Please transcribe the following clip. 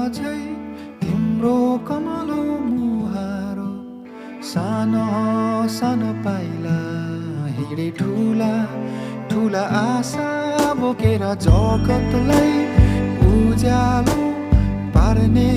झै तिम्रो कमलो मुहारो सानो सानो पाइला हिँडे ठुला ठुला आशा बोकेर जगतलाई उज्यालो पार्ने